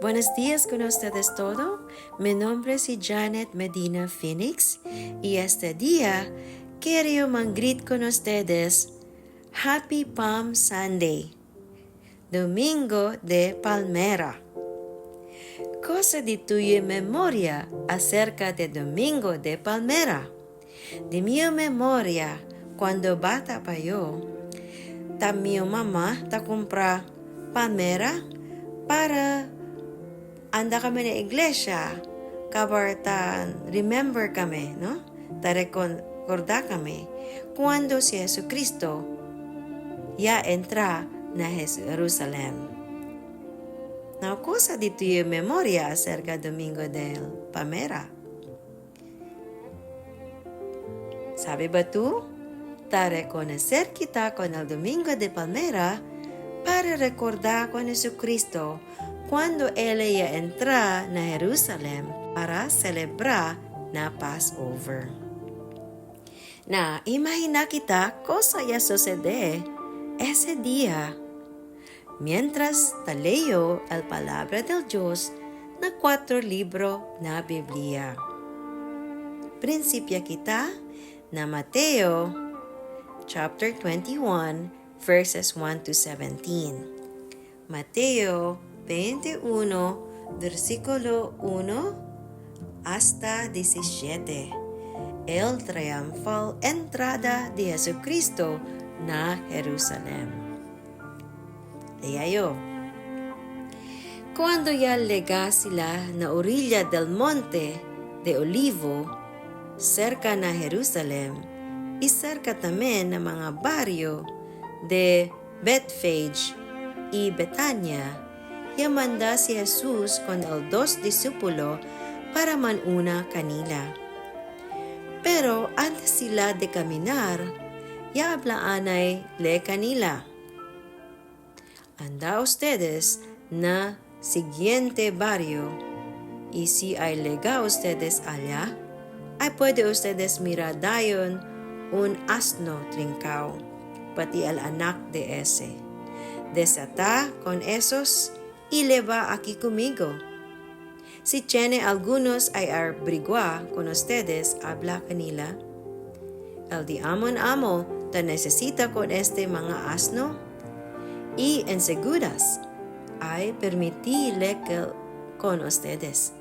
Buenos días con ustedes todo. Mi nombre es Janet Medina Phoenix y este día quiero mangrit con ustedes Happy Palm Sunday, Domingo de Palmera. Cosa de tuya memoria acerca de Domingo de Palmera. De mi memoria, cuando bata pa yo, ta mi mamá ta compra palmera para anda kami na iglesia, kabar ta remember kami, no? Ta recorda kami cuando si Jesucristo ya entra na Jerusalem. Now, cosa de tu memoria acerca Domingo del Palmera? Sabi ba tu? Ta reconocer kita con el Domingo de Palmera para recordar con Jesucristo cuando Él ya entra na Jerusalem para celebrar na Passover. Na, imagina kita cosa ya sucede ese día. Mientras ta leo el palabra del Dios na cuatro libro na Biblia. Prinsipya kita na Mateo chapter 21 verses 1 to 17. Mateo 21 versículo 1 hasta 17. El triunfal entrada de Jesucristo na Jerusalem. Leayo. Cuando ya lega sila na orilla del monte de Olivo, cerca na Jerusalem, y cerca también na mga barrio de Betfage y Betania, ya manda si Jesus con el dos discípulo para manuna kanila. Pero antes sila de caminar, ya hablaanay le kanila. Anda ustedes na siguiente barrio, y si ay lega ustedes allá, ay puede ustedes mirar dayon un asno trincao, pati el anak de ese. Desata con esos y leva aquí conmigo. Si tiene algunos ay abrigua con ustedes, habla kanila. El di amon amo ta necesita con este mga asno, y ensegudas ay permitile que con ustedes.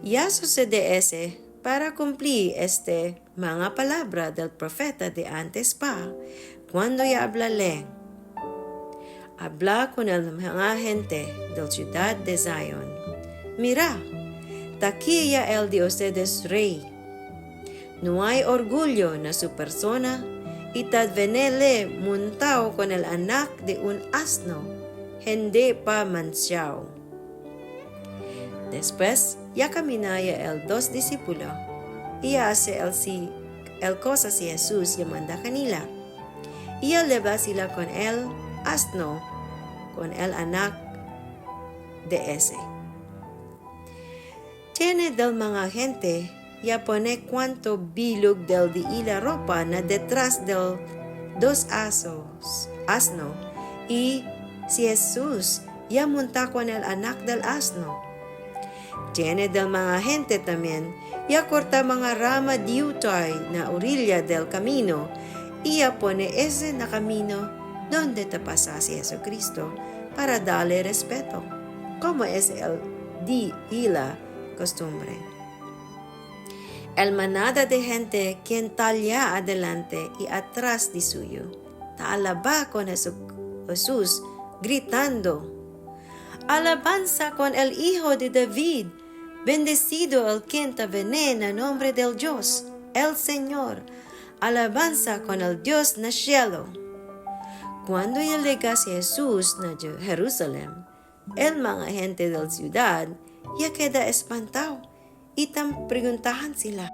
Ya sucede ese para cumplir este mga palabra del profeta de antes pa, cuando ya hablale. Habla con el mga gente del ciudad de Zion. Mira, taquilla el de ustedes rey. No hay orgullo na su persona y tadvenele muntao con el anak de un asno, hindi pa mansiao. Después, ya caminaya el dos discípulo, y hace el si el cosa si Jesús ya manda kanila. Y él leva sila con el asno, con el anak de ese. Tiene del mga gente ya pone cuanto bilog del di ila ropa na detrás del dos asos, asno, y si Jesús ya monta con el anak del asno. Tiene del mga gente también, ya corta mga rama diutay na orilla del camino, y ya pone ese na camino donde te pasa si Jesucristo para darle respeto, como es el di y la costumbre. El manada de gente quien talla adelante y atrás de suyo, ta alaba con Jesús, gritando, Alabanza con el Hijo de David, bendecido el quien te viene en nombre del Dios, el Señor, alabanza con el Dios na cielo. Cuando llega Jesús na Jerusalem, el mga gente del ciudad ya queda espantado y tan preguntahan sila.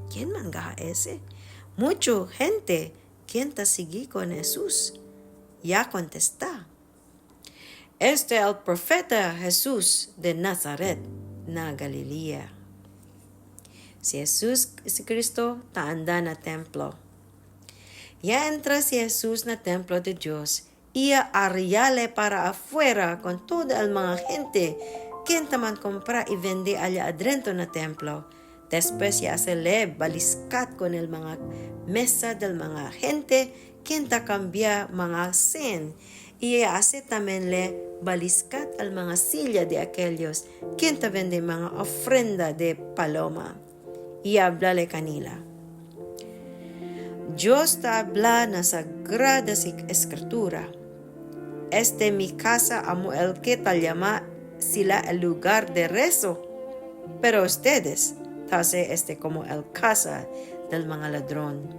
¿Quién manga ese? Mucho gente quien te sigue con Jesús. Ya contesta. Este el profeta Jesús de Nazaret na Galilea. Si Jesús si Cristo ta anda na templo. Ya entra si Jesús na templo de Dios. Ia arriale para afuera con toda el mga gente quien taman compra y vende allá adentro na templo. Después ya se le baliskat con el mga mesa del mga gente quien ta cambia mga sen. Y hace también le baliskat al mga silla de aquellos quien ta vende mga ofrenda de paloma. Y háblale kanila. Dios ta habla na sagrada escritura. Este mi casa amo el que tal llama sila el lugar de rezo. Pero ustedes tase este como el casa del mga ladrón.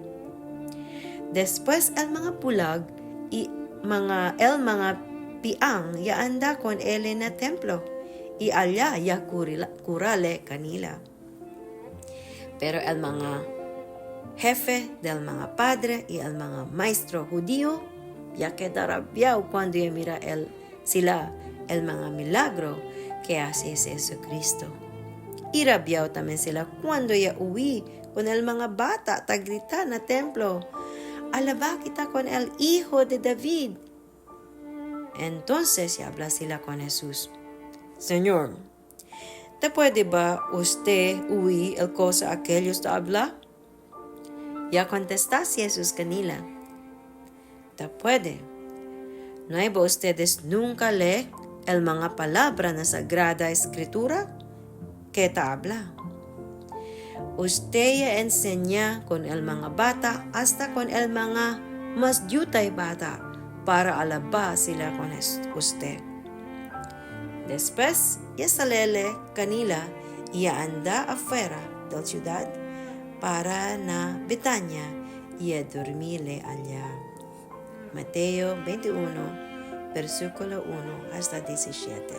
Después el mga pulag y mga el mga piang ya anda con él en el templo y allá ya curale kanila. Pero el mga jefe del mga padre y el mga maestro judío ya queda rabiao cuando ya mira el sila el mga milagro que hace Jesucristo. Y rabiao también sila cuando ya uwi con el mga bata tagrita na templo. Alaba kita con el hijo de David. Entonces ya habla sila con Jesús. Señor, ¿te puede ba usted uwi el cosa aquellos te habla? Ya contesta si Jesús kanila. Te puede. ¿No hay ba ustedes nunca lee el mga palabra na Sagrada Escritura? Que ta habla? Usted ya enseña con el mga bata hasta con el mga mas dyutay bata para alaba sila con usted. Después, ya salele kanila iya anda afuera del ciudad para na Betania y a dormile allá. Mateo 21, versículo 1 hasta 17.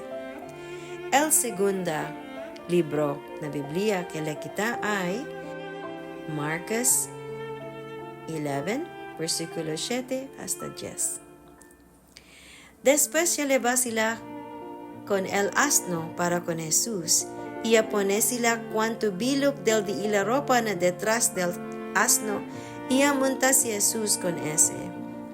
El segunda libro na Biblia que le kita ay Marcos 11, versículo 7 hasta 10. Después ya le va sila con el asno para con Jesús y a pone sila cuanto bilog del di ila ropa na detrás del asno y a monta si Jesús con ese.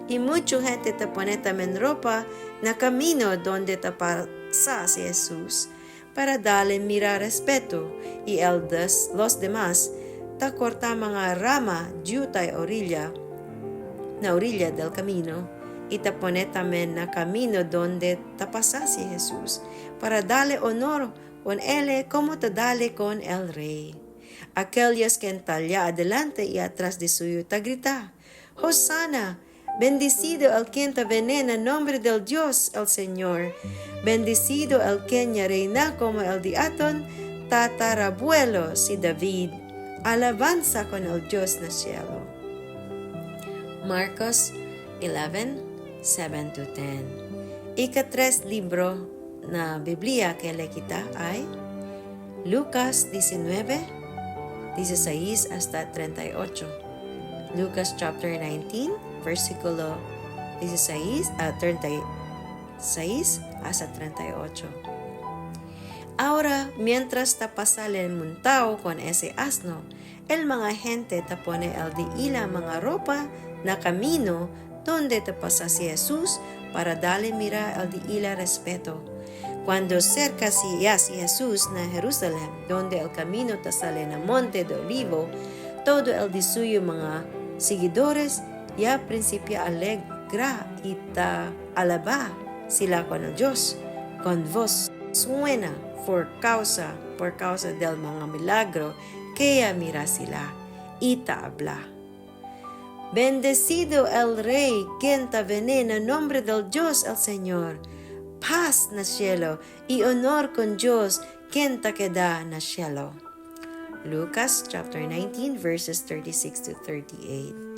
Y mucha gente te pone también ropa na camino donde te pasa si Jesús para darle mira respeto y el des, los demás ta corta mga rama dyutay orilla na orilla del camino y te pone también na camino donde te pasa si Jesús para darle honor con él como te dale con el rey. Aquellos que allá adelante y atrás de suyo te grita, Hosanna, bendecido el quien te viene en nombre del Dios el Señor, bendecido el quien ya reina como el de Aton, tatarabuelo si David, alabanza con el Dios na cielo. Marcos 11, 7 to 10. Ika-tres libro na Biblia que le kita ay Lucas 19, 16 hasta 38. Lucas chapter 19, versículo 16 a 36 hasta 38. Ahora, mientras ta pasale el muntao con ese asno, el mga gente ta pone el de ila mga ropa na camino donde te pasa si Jesús para darle mira el de ila respeto. Cuando cerca si ya si Jesús na Jerusalén, donde el camino ta sale na monte de Olivo, todo el de suyo mga seguidores ya principia alegra y ta alaba sila con el Dios con voz suena por causa del mga milagro que ya mira sila y ta habla. Bendecido el Rey quien ta viene en nombre del Dios el Señor. Paz na cielo y honor con Dios quien ta queda na cielo. Lucas chapter 19 verses 36 to 38.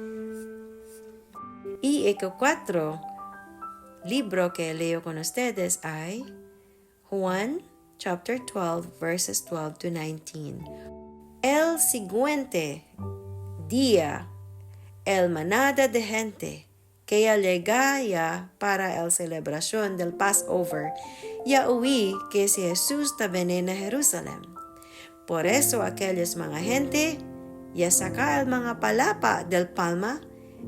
Y ika-cuatro libro que leo con ustedes ay Juan chapter 12 verses 12 to 19. El siguiente día, el manada de gente que ya llega ya para el celebración del Passover, ya oí que si Jesús ta en Jerusalén. Por eso aquellos mga gente ya saca el mga palapa del palma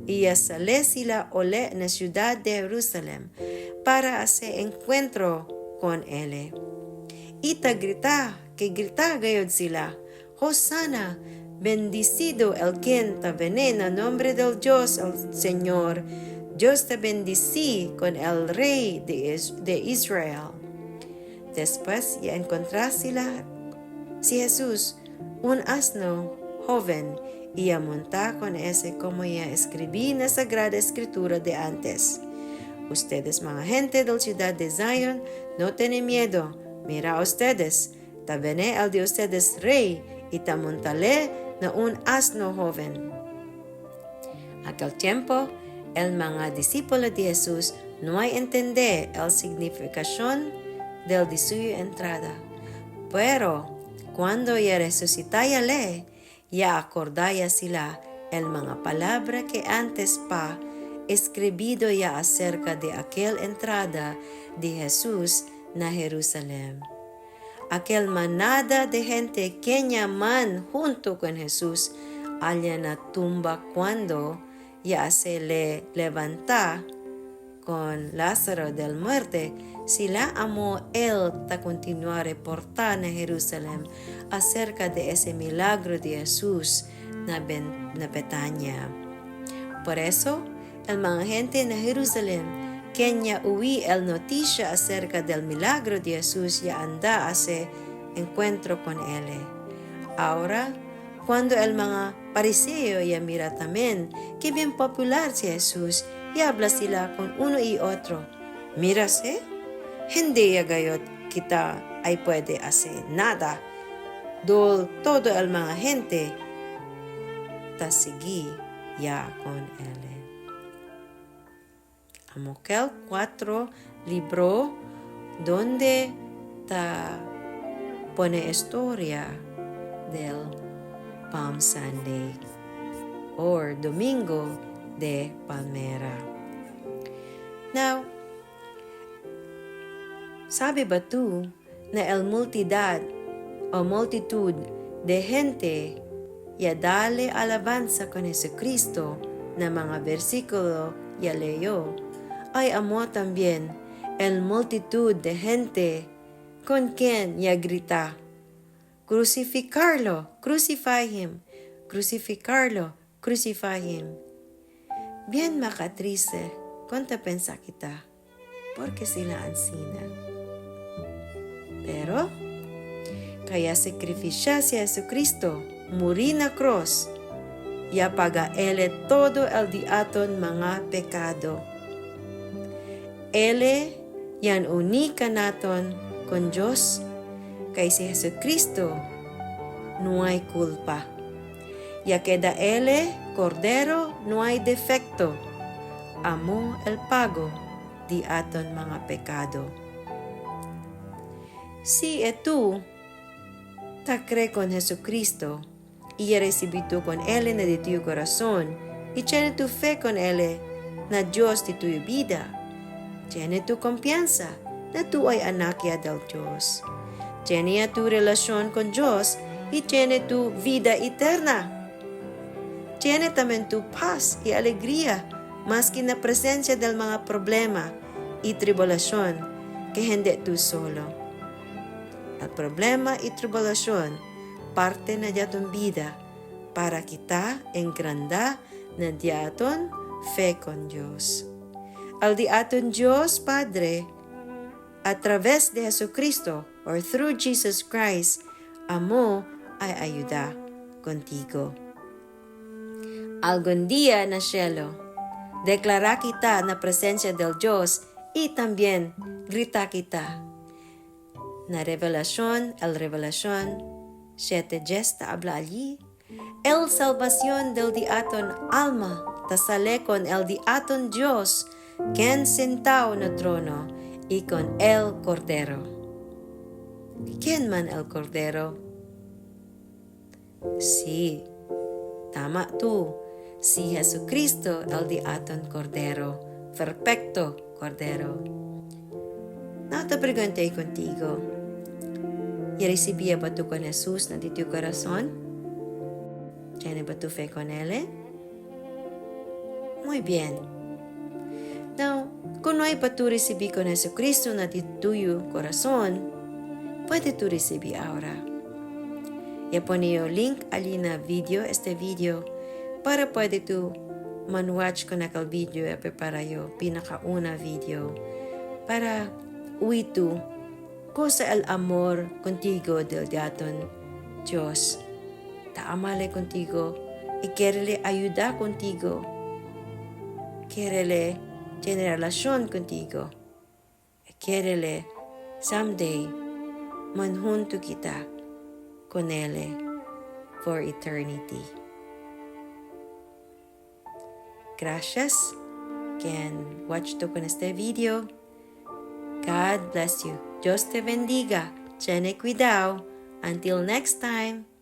Y ya sale sila ole na ciudad de Jerusalem para hacer encuentro con él. Ita grita, que grita gayod sila, Hosana, bendicido el quien ta vene na nombre del Dios el Señor. Dios te bendicí con el Rey de Israel. Después ya encontrá sila si Jesús un asno joven y a montar con ese como ya escribí en la Sagrada Escritura de antes. Ustedes, mga gente del ciudad de Zion, no tienen miedo. Mira ustedes, ta vene el de ustedes rey y ta montale na un asno joven. Aquel tiempo, el mga discípulo de Jesús no hay entender el significación del de su entrada. Pero, cuando ya resucitaya le, ya acordaya sila el mga palabra que antes pa escribido ya acerca de aquel entrada de Jesús na Jerusalem. Aquel manada de gente que man junto con Jesús allá na tumba cuando ya se le levanta con Lázaro del muerte, sila amo él ta continuar reportar na Jerusalem acerca de ese milagro de Jesús na, na Betania. Por eso, el mga gente na Jerusalem, quien uwi el noticia acerca del milagro de Jesús ya anda hace encuentro con él. Ahora, cuando el mga pariseo ya mira también que bien popular si Jesús, y habla sila con uno y otro. Mira se, hindi ya gayot kita ay puede hacer nada. Dol todo el mga gente ta sigi ya con él. Amokel 4 libro donde ta pone historia del Palm Sunday or Domingo de Palmera. Now, sabi ba tu na el multidad o multitud de gente ya dale alabanza con Jesucristo na mga versículo ya leo, ay amo también el multitud de gente con quien ya grita, crucificarlo, crucify him, crucificarlo, crucify him. Bien makatriste, konta pensa kita, porque sila ansina. Pero, kaya sakrifisya si Jesucristo, muri na cross, ya paga ele todo el diaton mga pekado. Ele yan unika naton con Diyos, kay si Jesucristo no hay culpa. Ya queda ele, Cordero, no hay defecto. Amo el pago di aton mga pekado. Si etu ta cree con Jesucristo y recibí tu con él en de tu corazón y tiene tu fe con él na Dios de tu vida. Tiene tu confianza na tu ay anak ya del Dios. Tiene tu relación con Dios y tiene tu vida eterna. Tiene también tu paz y alegría más que na presencia del mga problema y tribulación que hindi tu solo. El problema y tribulación parte na diaton vida para kita engranda na diaton fe con Dios. Al diaton Dios Padre, a través de Jesucristo or through Jesus Christ, amo ay ayuda contigo. Algún día na cielo, declara kita na presencia del Dios y también grita kita. Na revelación, el revelación 7:10 ta habla allí. El salvación del diaton alma ta sale con el diaton Dios, quien sentao na trono, y con el Cordero. ¿Quién man el Cordero? Sí, tama tu. Si Jesucristo el diaton Cordero, perfecto Cordero. Now, te pregunté contigo, ¿ya recibía ba tu con Jesús na di tu corazón? Tiene ba tu fe con Él? Muy bien. Now, kung no hay pa tu recibir con Jesucristo na di tuyo corazón, puede tu recibir ahora. Ya pone yo link ali na video, este video, para puede tu man-watch con aquel video ya prepara yo pinakauna video para uwi tu cosa el amor contigo del diaton Dios. Ta amale contigo y querele ayuda contigo. Querele tener relación contigo. Y querele someday manjunto kita con él for eternity. Gracias. Can watch to con este video. God bless you. Dios te bendiga. Tiene cuidado. Until next time.